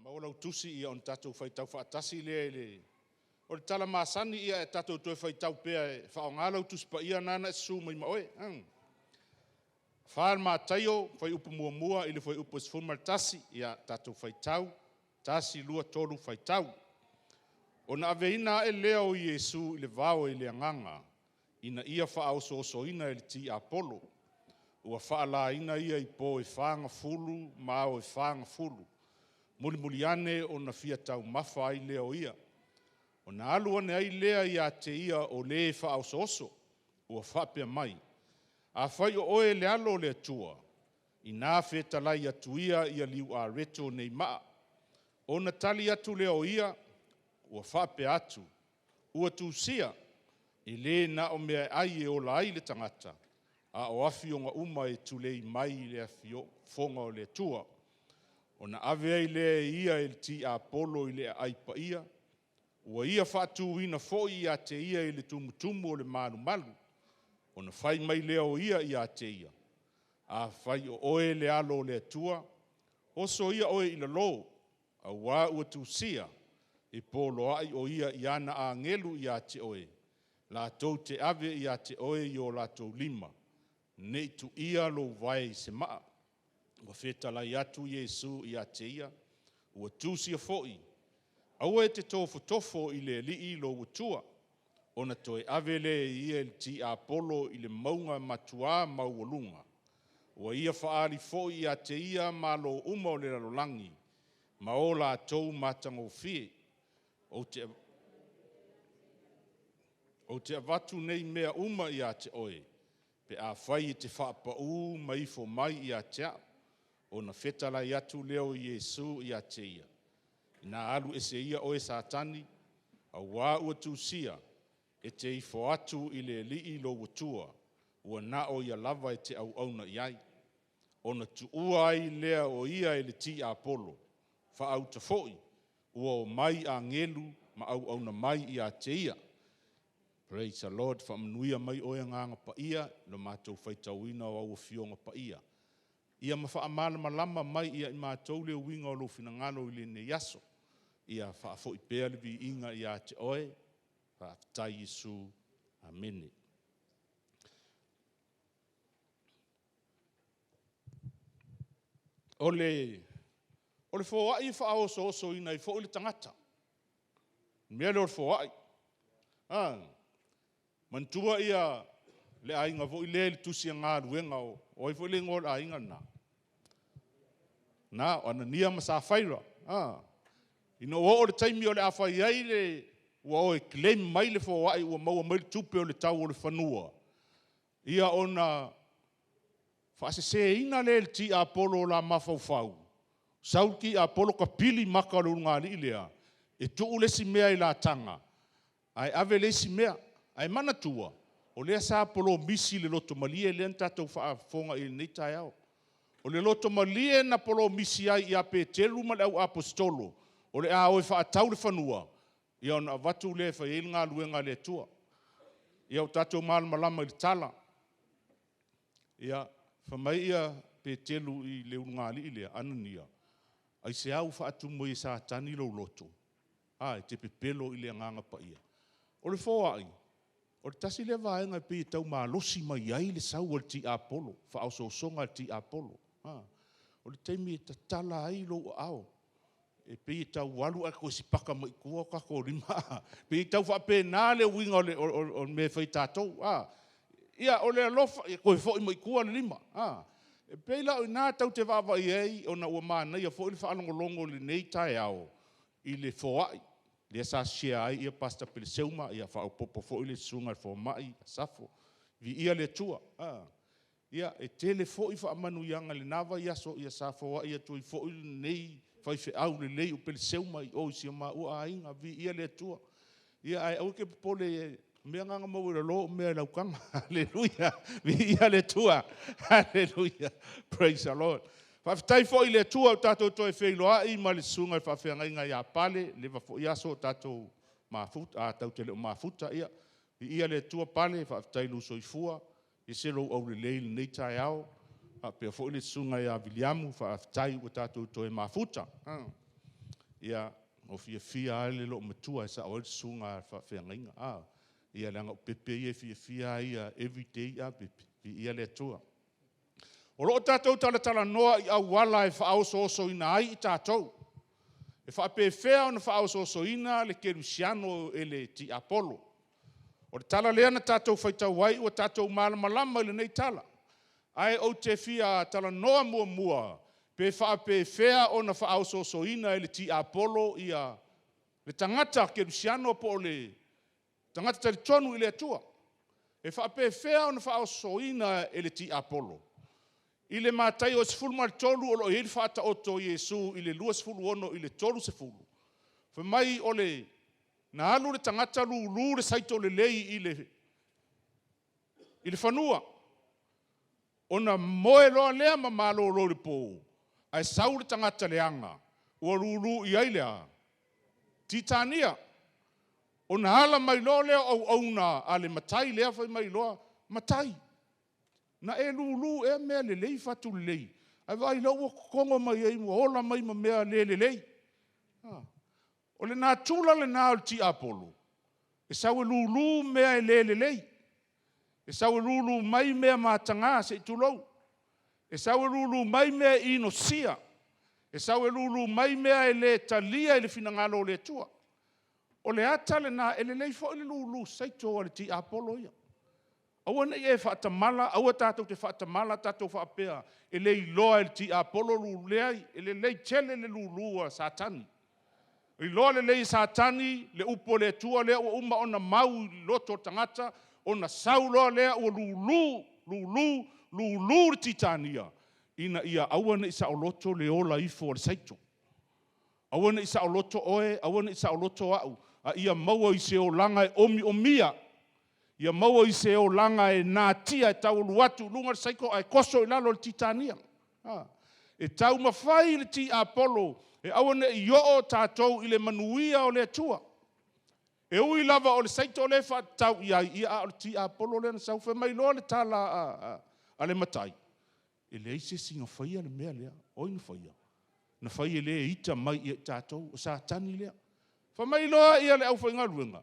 Faamaua lau tusi ona tatou faitau faatasi lea i le... O le tala masani ia e tatou toe faitau pea e faaaoga lau Tusi Paia lena na e susu mai ma oe. 4 Mataio, fuaiupu 1 i le fuaiupu 11. Ia tatou faitau. 1, 2, 3, faitau. Ona aveina ae lea o Iesu i le vao e le Agaga, ina ia faaosoosoina e le tiapolo. Ua faalaina ia i po e fagafulu ma ao e fagafulu, mulimuli ane ona fia taumafa ai lea o ia. Ona alu ane ai lea ia te ia o le e faaosooso, ua faapea mai, Afai o oe le Alo o le Atua, ina fetalai atu ia, ia liuareto nei maa. Ona tali atu lea o ia, ua faapea atu, ua tusia, e le na o meaai e ola ai le tagata, a o afioga uma e tulei mai le afoga o le Atua. Ona ave ai lea e ia e le tiapolo i le aai paia, ua ia faatuina foi ia te ia i le tumutumu o le malumalu. Ona fai mai lea o ia ia te ia, Afai o oe le Alo o le Atua, oso ia oe i lalo, aua ua tusia, e poloai o ia i ana agelu ia te oe, latou te ave ia te oe i o latou lima, ne i tuia lou vae i se maa. Ua fetalai atu Iesu ia te ia, ua tusia foi, aua e te tofotofo i le Alii lou Atua. Ona toe ave lea e ia e le tiapolo i le mauga matuā maualuga, ua ia faaali foi ia te ia malo uma o le lalolagi ma o latou matagofie. Ou te avatu nei mea uma ia te oe, pe afai e te faapau ma ifo mai ia te au. Ona fetalai atu lea o Iesu ia te ia, ina alu ese ia oe Satani, aua ua tusia, e te ifo atu i le Alii lou Atua, ua na o ia lava e te auauna i ai. Ona tuua ai lea o ia e le tiapolo, faauta foi, ua omai agelu ma auauna mai ia te ia. Praise the Lord. Faamanuia mai oe Agaga Paia i lo matou faitauina o au Afioga Paia. Ia ma faamalamalama mai ia i matou le uiga o lou finagalo i lenei aso. Ia faafoi pea le viiga ia te oe. Faafetai Iesu. Amene. O le foai e faaosoosoina ai foi le tagata, le mea lea o le foai. Manatua le aiga foi lea i le tusi a Galuega, o ai foi le igoa o le aiga lena? Na, o Anania ma Safaira. Ina ua oo i le taimi o le a fai ai le... ua o e claim mai le foai ua maua mai le tupe o le tau o le fanua, ia ona faaseseina lea e le tiapolo o la mafaufau, sau le tiapolo tapili maka o le ulugalii lea, e tuu le isi mea i le la taga, ae ave le isi mea. Ae manatua, o lea sa polomisi le loto malie lea na tatou faafofoga i ai i lenei taeao. O le loto malie na polomisi ai ia Peteru ma le au aposetolo, o le a o e faatau le fanua, ia ona avatu lea e fai ai le galuega a le Atua. Ia ua tatou malamalama i le tala. Ia, fai mai Peteru i le ulugalii lea, Anania, aisea ua faatumu ai e Satani lou loto a, e te pepelo i le Agaga Paia? O le foai, o le tasi lea vaega e pei e tau malosi mai ai le sau a le tiapolo, faaosoosoga a le tiapolo. O le taimi e tatala ai lou aao, e pei e tau alu ae toe sipaka mai i tua o tatou lima. E pei e tau faapena le uiga o le mea e fai e tatou. Ia, o le alofa, ia toe foi mai i tua le lima. E pei la o i ina tatou te vaavaai i ai, ona ua manaia foi le faalogologo i lenei taeao i le foai, lea sa share ai Pastor Peleseuma, faaopoopo foi le susuga i le fomai ia Safo. Viia le Atua. Ia, e tele foi faamanuiaga i lena vaiaso, sa foai atu ai foi lenei faifeau lelei o Peleseuma i o i si o maua aiga. Viia le Atua. Ia ae aua e te popole, o mea na na maua i lalo o mea i lau taga. Aleluia, viia le Atua. Aleluia, praise the Lord. Faafetai foi i le Atua ua tatou toe feiloai ma le susuga i le faafeagaiga ia Pale, leva foi aso o tatou mafuta, tatou te le o mafuta. Ia, viia le Atua Pale, faafetai i lou soifua, ese lou aulelei i lenei taeao, faapea foi le susuga ia Viliamu, faafetai ua tatou toe mafuta. Ia, ua fiafia lava le loomatua e sao ai le susuga a le faafeagaiga. A, ia leaga o pepe ia e fiafia lava ia everyday a pepe, viia le Atua. O lo o tatou talatalanoa i auala e faaosoosoina ai i tatou. E faapefea ona faaosoosoina le kerisiano e le tiapolo? O le tala lea na tatou faitau ai ua tatou malamalama i lenei tala. Ae ou te fia talanoa muamua pe faapefea ona faaosoosoina e le tiapolo le tagata kerisiano po o le tagata talitonu i le Atua. E faapefea ona faaosoosoina e le tiapolo? I le Mataio 13 o lo o i ai le Faataoto a Iesu i le 26 i le 30, fai mai o le na alu le tagata lulu le saito lelei i le fanua, ona moe loa lea ma malolo i le po, ae sau le tagata leaga ua lulu i ai le a? Titania. Ona ala mai loa lea o auauna a le matai lea fai mai loa, “Matai, na e lulu ea mea lelei fatu lelei, ae vaai la ua totogo mai ai ua ola mai ma mea le lelei.” O le natura lena o le tiapolo, e sau e lulu mea e le lelei, e sau e lulu mai mea mataga se i tulou, e sau e lulu mai mea inosia, e sau e lulu mai mea e le talia i le finagalo o le Atua. O le ata lena, e lelei foi le lulu saito a le tiapolo ia. Aua ne i e faatamala, aua tatou te faatamala tatou faapea e le iloa e le tiapolo le lulu. Leai, e lelei tele le lulu a Satani. E iloa lelei e Satani le upu a le Atua lea ua uma ona mau i loto o le tagata, ona sau loa lea ua lulu, lulu, lulu le titania ina ia aua ne i saoloto le ola ifo o le saito. Aua ne i saoloto oe, aua ne i saoloto au, a ia maua i se olaga e omiomia, ia maua i se olaga e natia e tau alu atu i luga le saito ae toso i lalo e le titania. E taumafai le tiapolo e aua ne i oo tatou i le manuia o le Atua. E ui lava o le saito lea e faatatau i ai, a o le tiapolo lea na sau. Fai mai loa le tala a le matai, e leai se isi na faia le mea lea. O ai na faia? Na fai e le e ita mai ia i tatou, o Satani lea. Fai mai loa le aufaigaluega,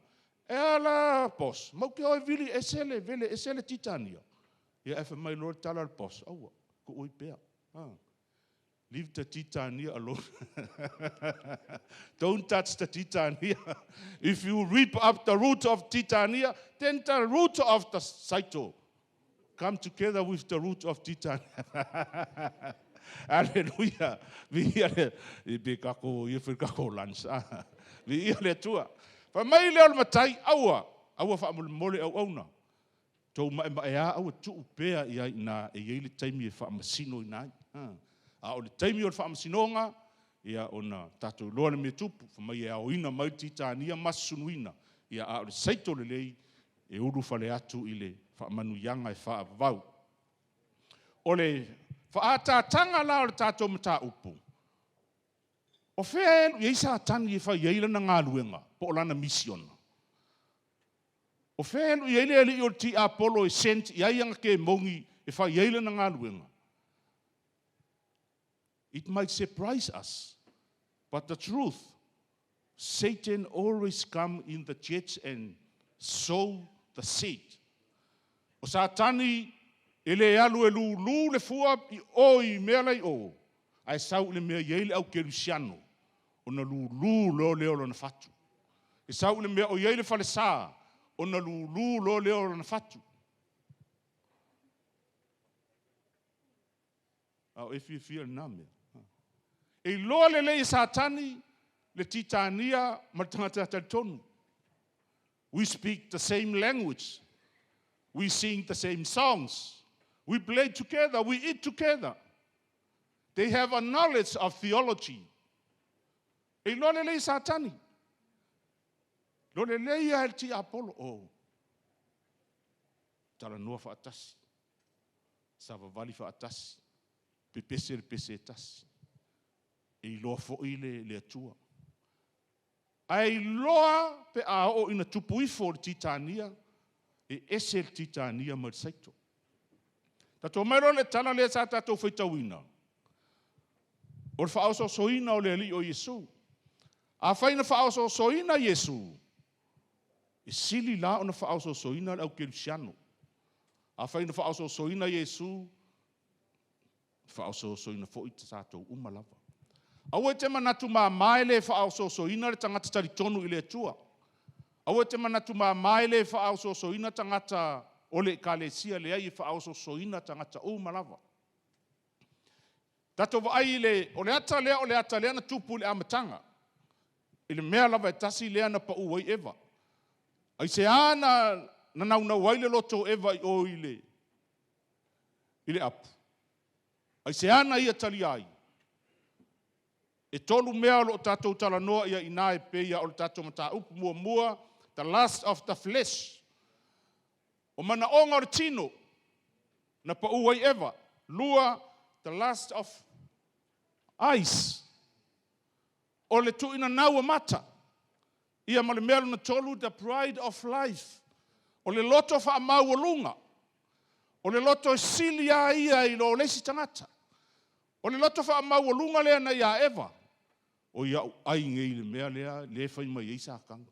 e a la boss, matou te o e vili ese le, vele ese le titania? Ae fai mai loa le tala a le boss, aua, tuu ai pea. Leave the titania alone. Don't touch the titania. If you rip up the root of titania, then the root of the saito come together with the root of titania. Hallelujah. Viia le pe kako ia fai kako lunch. Viia le Atua. Fai mai lea o le matai, aua, aua faamolemole auauna. Tou maemaea aua tuu pea i ai ina e i ai le taimi e faamasinoina ai. A o le taimi o le faamasinoga, ia ona tatou iloa le mea e tupu, fai mai e aoina mai le titania ma susunuina, ia a o le saito lelei, e ulufale atu i le faamanuiaga e faavavau. O le faaataataga la o le tatou mataupu, o fea e alu i ai Satani e fai ai lana galuega po o lana misiona? O fea e alu i ai le alii o le tiapolo e send i ai ana kemoni e fai ai lana galuega? It might surprise us, but the truth, Satan always come in the church and sow the seed. O Satani e le alu e lulu le fua i o i mea la i o, ae sau i le mea e i ai le au kerisiano, ona lulu loa lea o lona fatu. E sau i le mea o i ai le falesa, ona lulu loa lea o lona fatu. A o e fiafia i lena mea? E iloa lelei e Satani le titania ma le tagata talitonu. We speak the same language. We sing the same songs. We play together. We eat together. They have a knowledge of theology. E iloa lelei e Satani. Iloa lelei lava e le tiapolo. Oh, talanoa faatasi, savavali faatasi, pepese le pese e tasi. E iloa foi le Atua. Ae iloa pe a oo ina tupu ifo le titania, e ese le titania ma le saito. Tatou omai loa i le tala lea sa tatou faitauina, o le faaosoosoina o le Alii o Iesu. Afai na faaosoosoina Iesu, e sili la ona faaosoosoina le aukerisiano. Afai na faaosoosoina Iesu, e faaosoosoina foi tatou uma lava. Aua e te manatu mama e le faaosoosoina le tagata talitonu i le Atua. Aua e te manatu mama e le faaosoosoina tagata o le ekalesia, leai e faaosoosoina tagata uma lava. Tatou vaai i le, o le ata lea o le ata lea na tupu i le amataga, i le mea lava e tasi lea na pau ai Eva. Aisea na naunau ai le loto o Eva i o i le apu? Aisea na ia talia ai? E tolu mea o lo o tatou talanoa i ai i ina e pei o le tatou mataupu. Muamua, the lust of the flesh. O manaoga o le tino na pau ai Eva. Lua, the lust of eyes. O le tuuinanau o mata. Ia ma le mea lona tolu, the pride of life. O le loto faamaualuga. O le loto e sili lava ia i lo le isi tagata. O le loto faamaualuga lea na ia Eva, o ia au ai nei i le mea lea lea e fai mai ai Satani.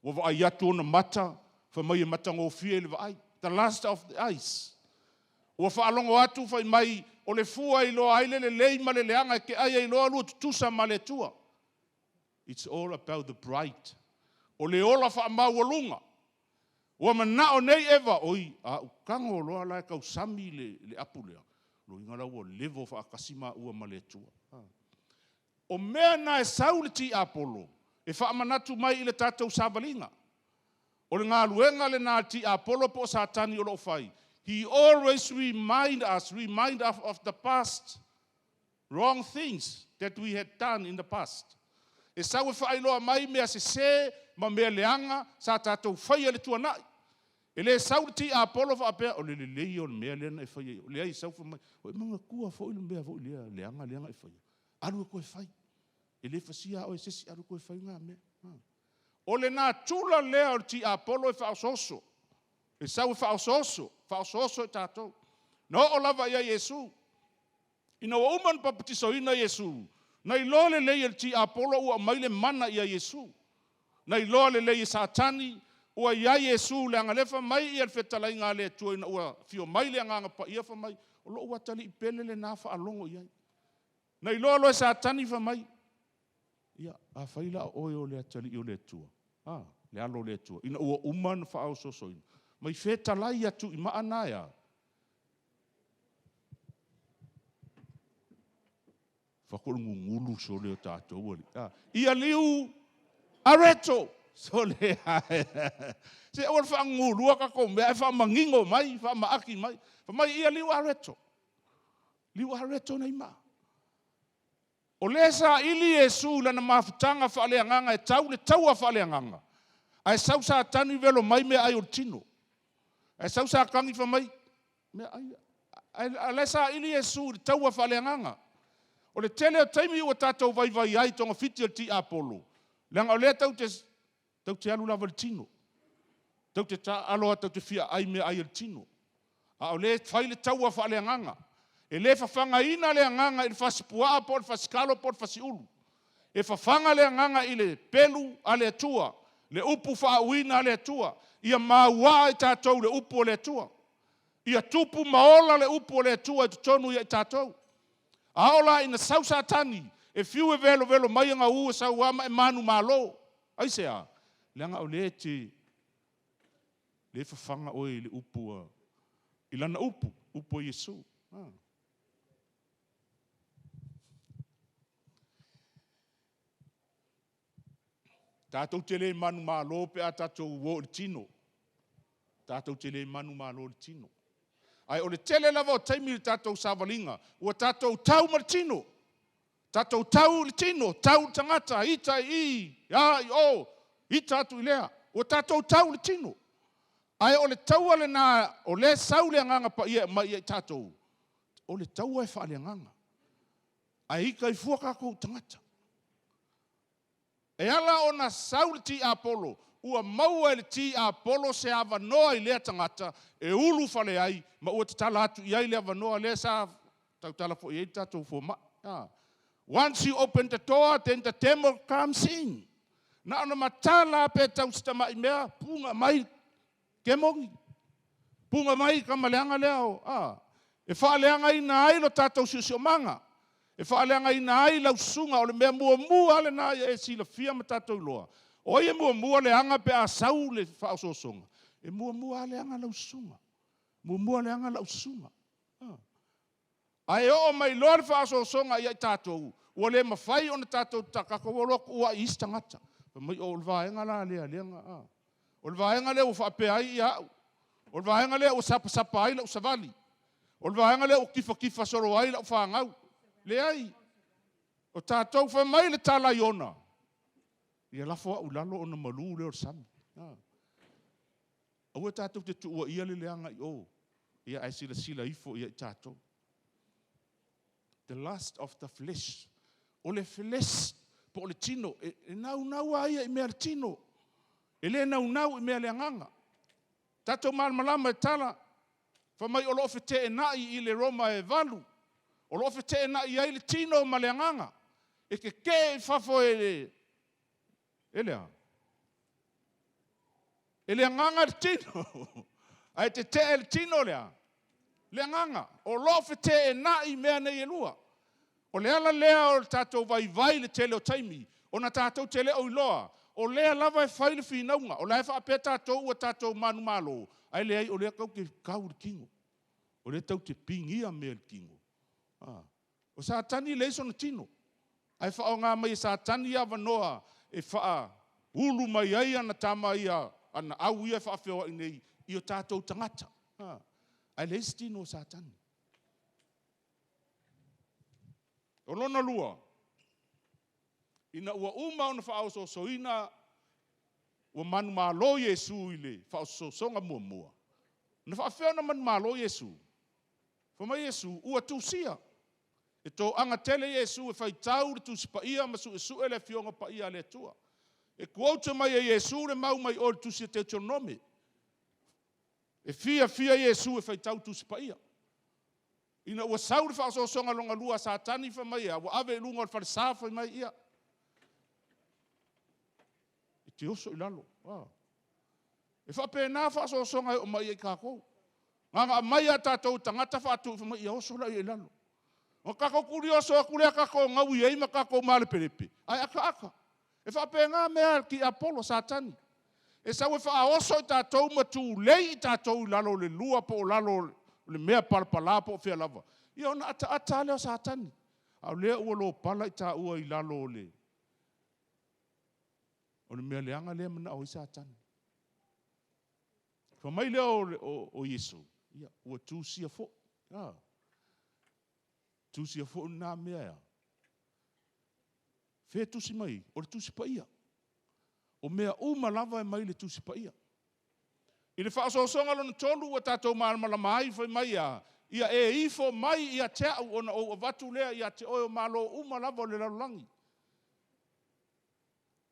Ua vaai atu ona mata, fai mai e matagofie i le vaai. The lust of the eyes. Ua faalogo atu fai mai o le fua e iloa ai le lelei ma le leaga e te ai ai loa lua tutusa ma le Atua. It's all about the pride. O le ola faamaualuga. Ua manao nei Eva, oi, a ou tago loa la e tausami le apu lea, lona uiga la ua level faatasi maua ma le Atua. O mea na e sau le tiapolo e faamanatu mai i le tatou savaliga. O le galuega lena a le tiapolo po o Satani o lo o fai. He always remind us, remind us of the past wrong things that we had done in the past. E sau e faailoa mai mea sese ma mea leaga sa tatou faia i le tuanai. E le sau le tiapolo faapea, o le lelei ia o le mea lea na e faia. Leai, e sau fai mai, ua e manatua foi le mea foi lea leaga lea na e faia. Alu e toe fai. E le fasia oe e se isi, alu e toe fai na mea. O le natura lea o le tiapolo e faaosooso. E sau e faaosooso, faaosooso i tatou. Na oo lava ia Iesu, ina ua uma ona papatisoina Iesu, na iloa lelei e le tiapolo ua aumai le mana ia Iesu. Na iloa lelei e Satani ua i ai Iesu, leaga o lea e fai mai le fetalaiga a le Atua ina ua afio mai le Agaga Paia fai mai, o lou atalii pele lena, faalogo i ai. Na iloa loa e Satani fai mai, ia, afai la o oe o le atalii o le Atua, a, le alo o le Atua, ina ua uma ona faaosoosoina, ma i fetalai atu i maa na e a? Fai atu o le gugulu sole o tatou alii. A, ia liu areto. Sole, se aua le faagugulua tatou mea, ae faamanino mai, faamaaki mai. Fai mai ia liu areto. Liu areto nai maa. O lea saili Iesu i lana mafutaga faaleagaga e tau le taua faaleagaga, ae sau Satani velo mai meaai o le tino. Ae sau Satani fai mai, meaai, ae la e saili Iesu i le taua faaleagaga. O le tele o taimi ua tatou vaivai ai i togafiti a le tiapolo, leaga o lea tatou te alu lava i le tino. Tatou te taaalo lava tatou te fia aai meaai a le tino. A o lea e fai le taua faaleagaga. E le fafagaina le agaga i le fasipuaa po o le fasikalo po o le fasiulu. E fafaga le agaga i le pelu a le Atua, le upu faauuina a le Atua. Ia mauaa i tatou le upu a le Atua. Ia tupu ma ola le upu a le Atua i totonu ia i tatou. A oo la ina sau Satani e fiu e velovelo mai ana u e sau lava ma e manumalo. Aisea? Leaga o lea e te le fafaga oe i le upu a, i lana upu, upu a Iesu. Tatou te le manumalo pe a tatou o i le tino. Tatou te le manumalo i le tino. Ae o le tele lava o taimi i le tatou savaliga, ua tatou tau ma le tino. Tatou tau i le tino, tau i le tagata, ita i i, a i o, ita atu i lea. Ua tatou tau i le tino. Ae o le taua lena o lea e sau le Agaga Paia e aumai ia i tatou, o le taua e faaleagaga. Ae ita ai fua tatou i tagata. E ala ona sau le tiapolo, ua maua e le tiapolo se avanoa i lea tagata e ulufale ai ma ua tatala atu i ai le avanoa lea sa tautala foi i ai le tatou fomai. Once you open the door, then the devil comes in. Na ona matala pe tau si tamai mea, puga mai kemoni. Puga mai ka maleaga lea o, a. E faaleagaina ai lo tatou siosiomaga. E faaleagaina ai lau susuga, o le mea muamua lava lena ia e silafia ma tatou iloa. O ai e muamua leaga pe a sau le faaosoosoga? E muamua lava leaga lau susuga. Muamua leaga lau susuga. Ae oo mai loa le faaosoosoga ia i tatou, ua le mafai ona tatou, tatou o loa tuuai i isi tagata. Fai mai, o le vaega la lea, lea na, a. O le vaega lea ua faapea ai au. O le vaega lea ua sapasapa ai lau savali. O le vaega lea ua tifatifa solo ai lau fanau. Leai. O tatou, fai mai le tala a Iona, ia lafo au i lalo ona malu lea o le sami. Aua tatou te tuuaia le leaga i o, ia ae silasila ifo ia i tatou. The lust of the flesh. O le flesh, po o le tino, e naunau lava ia i mea a le tino. E le naunau i mea a le agaga. Tatou malamalama i tala, fai mai o lo o feteenai i le Roma e 8, o lo o feteenai ai le tino ma le agaga. E tetee i fafo e le a? E le agaga le tino, ae tetee le tino le a? Le agaga. O lo o feteenai mea nei e lua. O le ala lea o le tatou vaivai i le tele o taimi, ona tatou te le o iloa, o lea lava e fai le finauga, o la e faapea tatou ua tatou manumalo, ae leai o lea tatou te tau i le tino. O lea tatou te pigia mea i le tino. O Satani e leai sona tino, ae faaaoga mai e Satani avanoa e faaulu mai ai ana tama ia, ana au ia e faafeoai nei i o tatou tagata. Ae leai se tino o Satani. O lona lua, ina ua uma ona faaosoosoina, ua manumalo Iesu i le faaosoosoga muamua, na faapefea ona manumalo Iesu? Fai mai Iesu, ua tusia. E toaga tele Iesu e faitau le Tusi Paia ma suesue le Afioga Paia a le Atua. E quote mai e Iesu le mau mai o le Tusi a Teutonome. E fiafia Iesu e faitau Tusi Paia. Ina ua sau le faaosoosoga lona lua a Satani, fai mai ua ave i luga o le falesa, fai mai ia, e te oso i lalo. E faapena faaosoosoga e oo mai i tatou. Na ona aumai lava e tatou tagata faatu, fai mai, ia oso laia i lalo. Ona tatou tulioso atu lea tatou gaui ai ma tatou malepelepe, ae ataata. E faapena mea a le tiapolo, Satani. E sau e faaoso i tatou ma tulei i tatou i lalo o le lua po o lalo o le mea palapala po o fea lava, ia ona ataata lava lea o Satani. A o lea ua lopala i taua i lalo o le mea leaga lea e manao ai Satani. Fai mai lea o Iesu, ia, ua tusia foi. Tusia foi lena mea. Fea tusi mai? O le Tusi Paia. O mea uma lava e mai le Tusi Paia. I le faaosoosoga lona tolu ua tatou malamalama ai, fai mai a, ia e ifo mai ia te au ona ou avatu lea ia te oe o malo uma lava o le lalolagi.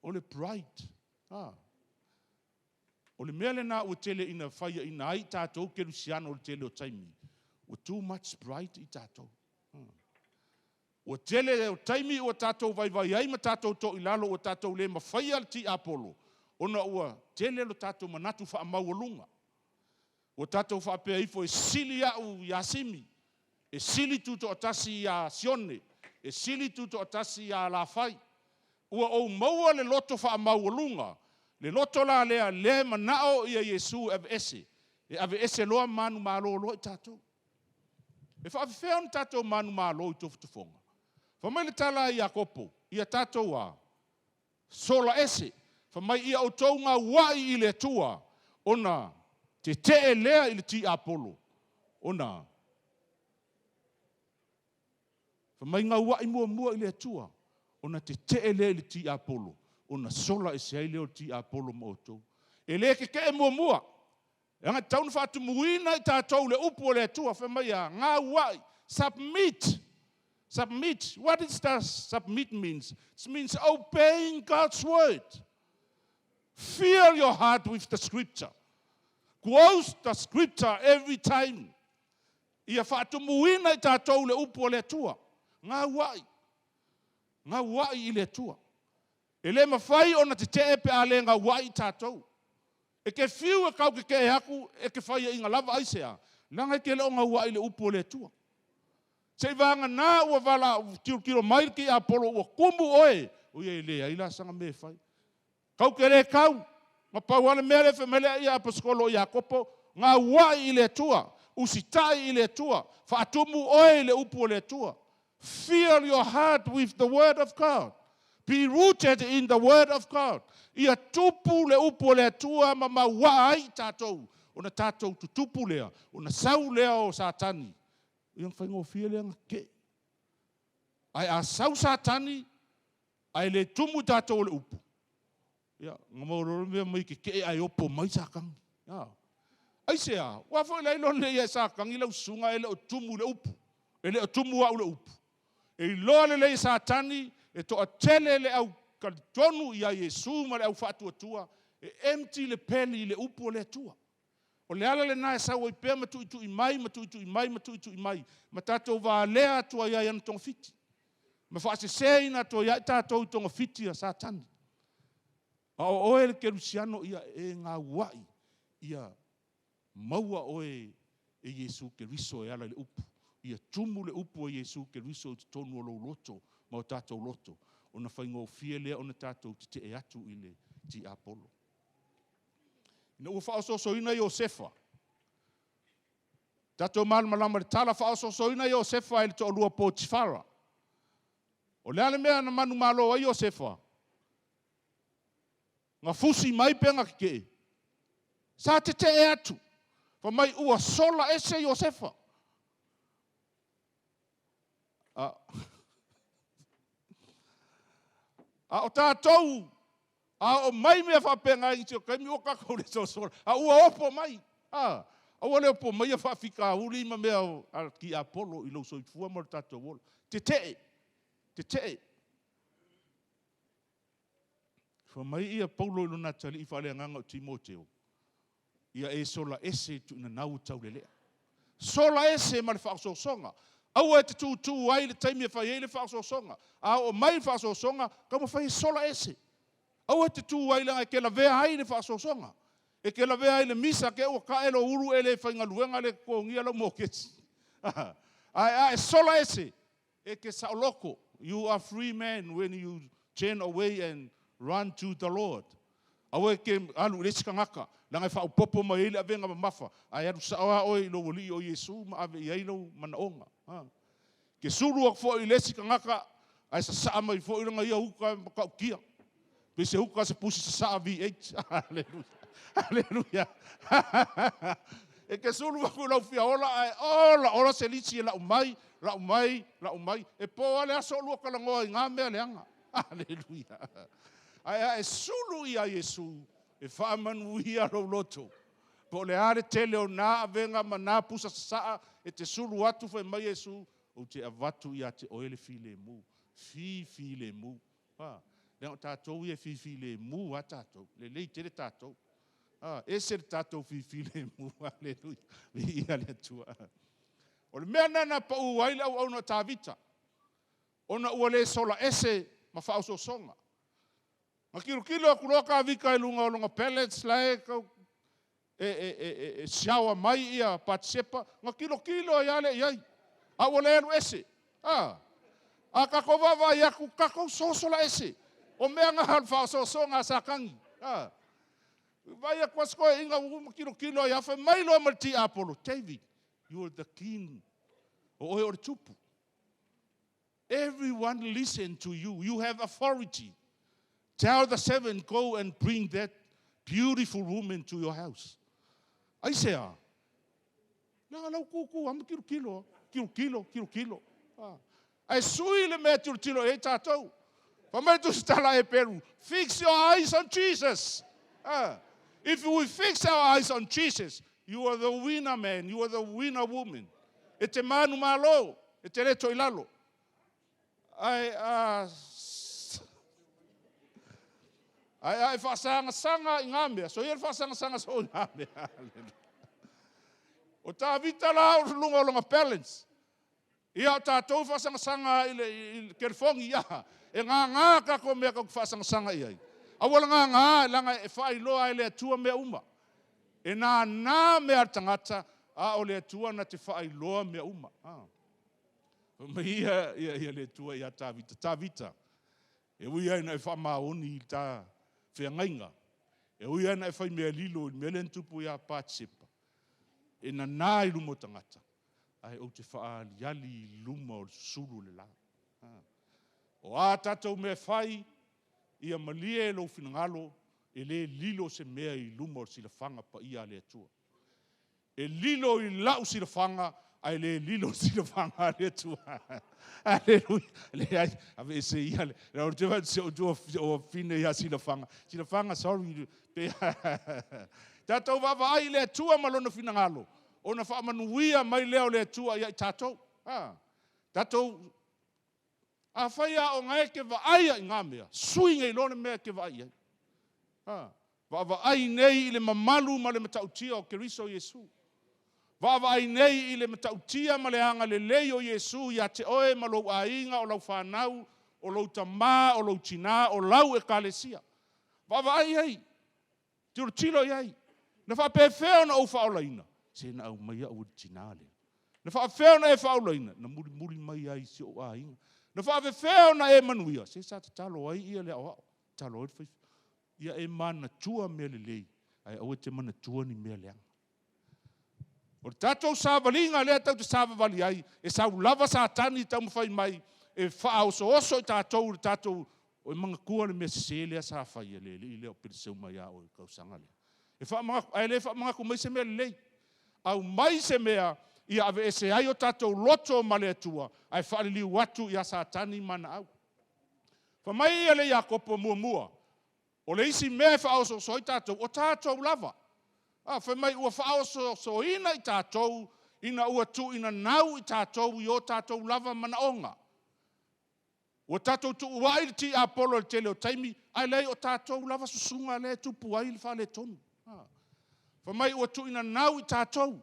O le pride. O le mea lena ua tele ina faiaina ai tatou kerisiano i le tele o taimi. Ua too much pride i tatou. Ua tele o taimi ua tatou vaivai ai ma tatou toilalo ua tatou le mafaia le tiapolo, ona ua tele lo tatou manatu faamaualuga. Ua tatou faapea ifo e sili au ia Simi, e sili tutoatasi ia Sione, e sili tutoatasi ia Lafai. Ua ou maua le loto faamaualuga, le loto la lea, lea e manao ia Iesu e aveese, e aveese loa manumalo loa i tatou. E faapefea ona tatou manumalo i tofotofoga? Fai mai le tala a Iakopo, ia tatou a, sola ese. Fai mai ia outou gauai i le Atua, ona tetee lea i le tiapolo, ona fai mai gauai muamua i le Atua, ona tetee lea i le tiapolo, ona sola ese ai lea o le tiapolo ma outou. E le tetee muamua, leaga e tatau ona faatumuina i tatou le upu a le Atua, fai mai a, gauai, submit. Submit. What is does submit means? It means obeying God's word. Fill your heart with the scripture. Quote the scripture every time. Ia faatumuina i tatou le upu a le Atua. Gauai. Gauai i le Atua. E le mafai ona tetee pe a le gauai tatou. E te fiu e tau tetee atu, e te faiaina lava. Aisea? Leaga e te le o gauai i le upu a le Atua. Seivagana ua valaau tilotilo mai le tiapolo ua tumu oe, ia e leai la sana mea e fai. Tatou te le tau, na pau lava le mea lea e fai mai le aposetolo o Iakopo, gauai i le Atua, usitai i le Atua, faatumu oe i le upu a le Atua. Fill your heart with the word of God. Be rooted in the word of God. Ia tupu le upu o le Atua ma mauaa ai tatou, ona tatou tutupu lea, ona sau lea o Satani. Ia faigofie lea ona tetee. Ae a sau Satani, ae le tumu tatou o le upu, ia, na maua loa le mea mai tetee ae opo mai Satani. Aisea? Aua foi la iloa lelei e Satani lau susuga e le o tumu i le upu. E le o tumu au i le upu. E iloa lelei e Satani e toatele le au talitonu ia Iesu ma le au faatuatua, e empty le peli i le upu o le Atua. O le ala lena e sau ai pea ma tuitui mai, ma tuitui mai, ma tuitui mai, ma tatou valea atu ai ana togafiti. Ma faaseseina atu ai tatou i togafiti a Satani. A o oe le kerisiano, ia e gauai, ia maua oe e Iesu Keriso e ala i le upu. Ia tumu le upu a Iesu Keriso i totonu o lou loto ma o tatou loto, ona faigofie lea ona tatou tetee atu i le tiapolo. Ina ua faaosoosoina Iosefa, tatou malamalama i le tala, faaosoosoina Iosefa e le toalua o Potifara. O le a le mea na manumalo ai Iosefa? Na fusi mai pe na tetee? Sa tetee atu. Fai mai ua sola ese Iosefa. A o tatou, a oo mai mea faapena i nisi o taimi, ua tatou le sosola, a ua opo mai. Aua le opo maia faafitauli ma mea a tiapolo i lou soifua ma le tatou ola. Tetee, tetee. Fai mai ia Paulo i lona atalii faaleagaga o Timoteo, ia e sola ese i tuinanau taulelea. Sola ese ma le faaosoosoga. Aua e te tutu ai le taimi e fai ai le faaosoosoga. A oo mai le faaosoosoga, taumafai e sola ese. Aua e te tu ai leaga e te lavea ai le faaosoosoga. E te lavea ai le misa, te i ua tae lou ulu e le faigaluega, le totogia lau moketi. Ae a e sola ese, e te saoloto. You are free man when you turn away and run to the Lord. Aua e te alu i le isi tagata, leaga e faaopoopo mai ai le avega mamafa, ae alu sao lava oe i lou alii o Iesu ma ave i ai lou manaoga. Ke sulu atu foi i le isi tagata, ae sasaa mai foi lana ia uta matautia. Pei se uta se pusi sasaa V8. Aleluia. Aleluia. E te sulu atu i lau fiaola ae ola ola se lisi e lau mai, lau mai, lau mai. E po lava le aso o lua talanoa i ngā mea leaga. Aleluia. Ae a e sulu ia Iesu, e faamanuia lou loto. Po o le a le tele o nā avega ma nā pusa sasaa e te sulu atu, fai mai Iesu, ou te avatu ia te oe le filemu. Fi filemu. Leaga o tatou ia e fifilemu lava tatou. Lelei tele tatou. Ese le tatou fifilemu. Aleluia. Viia le Atua. O le mea lena na pau ai le auauna o Tavita, ona ua le sola ese ma faaosoosoga. Na tilotilo atu loa Tavita i luga o lona palace la e tau e shower mai ia Patisepa, na tilotilo ai lava lea i ai, a ua le alu ese. A tatou vaavaai atu, tatou sosola ese. O mea na o le faaosoosoga a Satani. Vai atu a si toeaina ua tilotilo ai lava, fai mai loa ma le tiapolo, David, you are the king. O oe o le tupu. Everyone listen to you. You have authority. Tell the servant, go and bring that beautiful woman to your house. Aisea? Leaga lau tutu lava ma tilotilo, tilotilo, tilotilo. Ae sui le mea tilotilo i ai tatou. Fai mai le tusitala a Heperu, fix your eyes on Jesus. If we fix our eyes on Jesus, you are the winner man, you are the winner woman. E te manu malo, e te le toi lalo. Ae a ae faasagasagai ngā mea, so ia le faasagasagaso i ngā mea. O Tavita la o luga o lona balance. Ia o tatou faasagasaga i le telefoni ia. E gagā tatou mea tatou te faasagasāga i ai. Aua le gagā, leaga e faailoa e le Atua mea uma. E nānā mea a le tagata, a o le Atua na te faailoa mea uma. Fai mai ia le Atua ia Tavita, Tavita, e ui lava ina e faamaoni i le ta feagaiga, e ui lava ina e fai mea lilo i le mea lea na tupu ia Patisepa, e nana i luma o tagata, ae ou te faaaliali i luma o le susulu o le la. O a tatou mea e fai, ia malie lou finagalo, e le lilo se mea i luma o le silafaga paia a le Atua. E lilo i lau silafaga, ae le lilo i le silafaga a le Atua. Aleluia! Leai, aveese ia le... si ou afafine ia Silafaga. Silafaga, sorry. Tatou vaavaai i le Atua ma Lona finagalo, ona faamanuia mai lea o le Atua ia i tatou. Tatou, afai lava o na e te vaai i na mea, sui nei loa le mea e te vaai i ai. Vaavaai nei i le mamalu ma le matautia o Keriso Iesu. Vaavaai nei i le matautia ma le agalelei o Iesu ia te oe ma lou aiga, o lau fanau, o lou tama, o lou tinā, o lau ekalesia. Vaavaai i ai, tilotilo i ai. Na faapefea ona ou faaolaina? Se na aumai au e le tinā lea. Na faapefea ona e faaolaina? Na mulimuli mai lava i si ou aiga. Na faapefea ona e manuia? Se sa tatalo ai ia le aoao, tatalo ai le faifeau. Ia e manatua mea lelei, ae aua e te manatua ni mea leaga. O le tatou savaliga lea tatou te savavali ai, e sau lava Satani taumafai mai e faaosooso i tatou i le tatou... Ua e manatua le mea sese lea sa fai e le alii lea o Peleseuma ia oe i le tausaga lea? E faamanatu, ae le faamanatu mai se mea lelei. Aumai se mea ia aveese ai o tatou loto ma le Atua, ae faaliliu atu ia Satani ma ana au. Fai mai le Iakopo muamua, o le isi mea e faaosooso ai tatou, o tatou lava. A, fai mai ua faaosoosoina i tatou ina ua tuuinanau i tatou i o tatou lava manaoga. Ua tatou tuuai le tiapolo i le tele o taimi, ae leai o tatou lava susuga lea e tupu ai le faaletonu. Fai mai ua tuuinanau i tatou.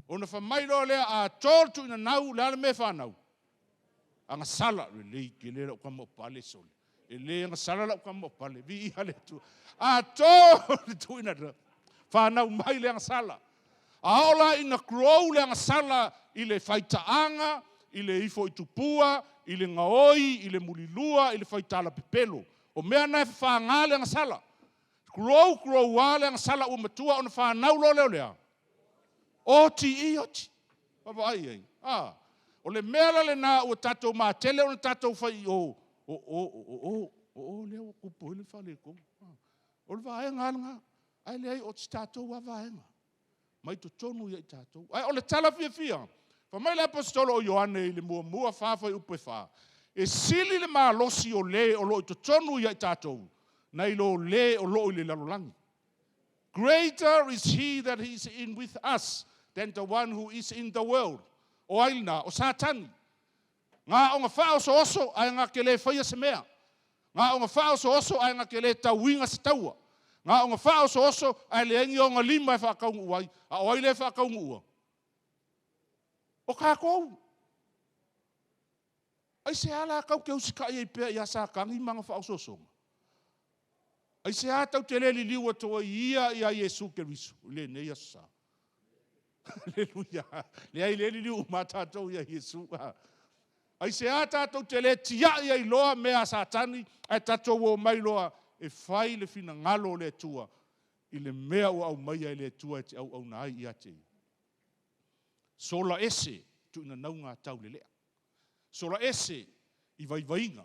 Ona fai mai loa lea, a to le tuuinanau, o le a le mea e fanau? Agasala. Lelei tele lau tama o Pale, sole. E le agasala lau tama o Pale. Viia le Atua. A to le tuuinanau, fanau mai le agasala. A oo la ina grow le agasala i le faitaaga, i le ifo i tupua, i le gaoi, i le mulilua, i le faitala pepelo. O mea na e fafaga le agasala. Grow, grow lava le agasala ua matua ona fanau loa lea o le a? Oti oti. Vaavaai i ai. A, o le mea la lena ua tatou matele ona tatou fai i o, o o, o o, o o lea ua tupu ai le faaletonu. O le vaega lava lena. Ae leai o si tatou lava vaega mai totonu ia i tatou. Ae o le tala fiafia, fai mai le Aposetolo o Ioane i le muamua 4 fuaiupu e 4, e sili le malosi o le o lo o i totonu ia i tatou, nai lo le o lo o i le lalolagi. Greater is he that is in with us than the one who is in the world. O ai lena? O Satani. Na ona faaosooso ae na te le faia se mea. Na ona faaosooso ae na te le tauiga se taua. Na ona faaosooso ae leai ni ona lima e faataunuu ai. A o ai lea e faataunuua? O tatou. Aisea la tatou te usitai ai pea ia Satani ma ana faaosoosoga? Aisea tatou te le liliu atu ai ia ia Iesu Keriso i lenei aso Sa? Aleluia. Leai, le liliu uma tatou ia Iesu. Aisea tatou te le tiai ai loa mea a Satani, ae tatou o mai loa e fai le finagalo o le Atua i le mea ua aumaia e le Atua e te auauna ai ia te ia. Sola ese tuuinanauga taulelea. Sola ese i vaivaiga.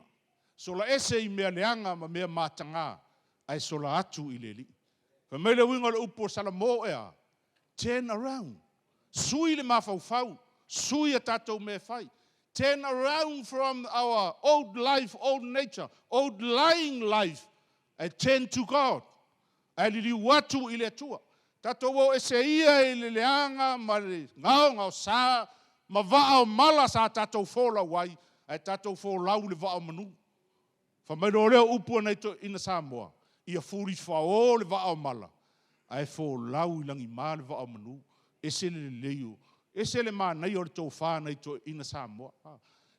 Sola ese i mea leaga ma mea mataga, ae sola atu i le Alii. Fai mai le uiga o le upu o Salamo ea? Turn around. Sui le mafaufau, sui a tatou mea e fai. Turn around from our old life, old nature, old lying life, and turn to God. Ae liliu atu i le Atua. Tatou o ese ia i le leaga ma le gaogaosa ma vaa o mala sa tatou folau ai, ae tatou folau i le vaa o manu. Fai mai loa lea o upu a nai toeaiina Samoa, ia fulifao le vaa o mala, ae folau i lagima le vaa o manu. Ese le lelei o, ese le manaia o le tofa a nai toeaiina Samoa.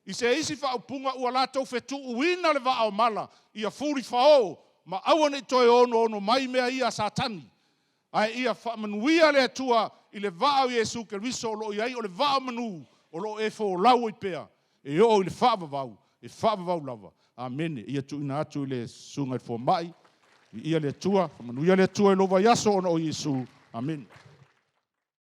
I se isi faaupuga, ua latou fetuuina le vaa o mala ia fulifao ma aua ne i toe onoono mai mea ia a Satani. Ae ia faamanuia le Atua i le vaa o Iesu Keriso o lo o i ai, o le vaa o manu o lo o e folau ai pea e oo i le faavavau, e faavavau lava. Amene. Ia tuuina atu i le Susuga i le Fomai, viia le Atua, faamanuia le Atua i lou vaiaso ona o Iesu. Amene.